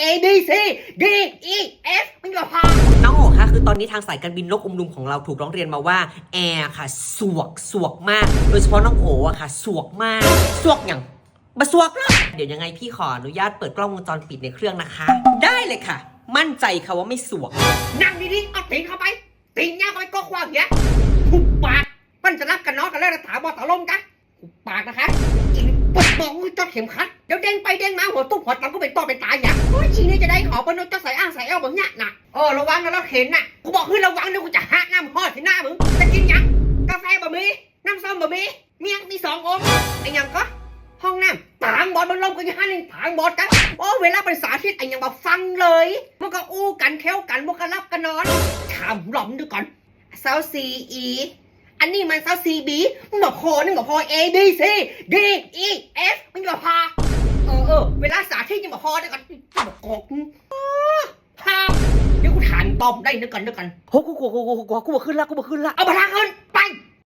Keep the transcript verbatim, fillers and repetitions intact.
A B C D E F มันก็พอ น้องโอคะ คือตอนนี้ทางสายการบินนกอุมลุมของเราถูกร้องเรียนมาว่าแอร์ค่ะ สวก สวกมาก โดยเฉพาะน้องโออะค่ะ สวกมาก สวกหยัง บ่สวกหรอก เดี๋ยวยังไงพี่ขออนุญาตเปิดกล้องวงจรปิดในเครื่องนะคะ ได้เลยค่ะ มั่นใจค่ะว่าไม่สวก นั่งดีๆ เอาตี๋นเข้าไป ตี๋นยาวเข้าไปก๊อกขว้างเหีย หุบปาก เปิ้นจะหลับกั๋นนอนกั๋นแล้วนะ ต๋าบ่ต๋าลมกะ หุบปากนะคะ อี๋ เปิ้นบอกว่าจอดเข็มขัด เดี๋ยวเด้งไปเด้งมาหัวตุ๊บหัวต๋ำก็เป๋นต่อเป๋นต๋าเหีย โอ๊ย อี๋นี่จะได้ขอเปิ้นจอดใส่อ้างใส่แอวบ่เหียน่ะ เออ ระวังนะรถเข็นน่ะ กูบอกหื้อระวังเดี๋ยวกูจะหาดน้ำฮอดตี้หน้ามึง จะกิ๋นหยัง กาแฟบ่มี น้ำส้มบ่มี เมียงมีสององค์ อะหยังก็ ห้องน้ำ ต๋างบอดมันลมก็อยู่หั้นเอง ต๋างบอดกะ โอ้ เวลาเปิ้นสาธิตอะหยังบ่ฟังเลย มันก็อู้กั๋นเถียงกั๋น มันก็หลับกั๋นนอน ถามหล่อนดูก่อน ซาวสี่ E อันนี้มัน ซาวสี่ B มันบ่พอ นี่บ่พอ A B C D E F มันบ่พอ เออ เออ เวลาสาธิตยังบ่พอเดี๋ยวก่อน บ่กอก อ้อ พา เดี๋ยวกูถามตอบได้ เดี๋ยวก่อน เดี๋ยวก่อน โห กูกั๋ว กูกั๋ว กูกั๋ว กูบ่ขึ้นละ กูบ่ขึ้นละ เอาบ่ทางขึ้น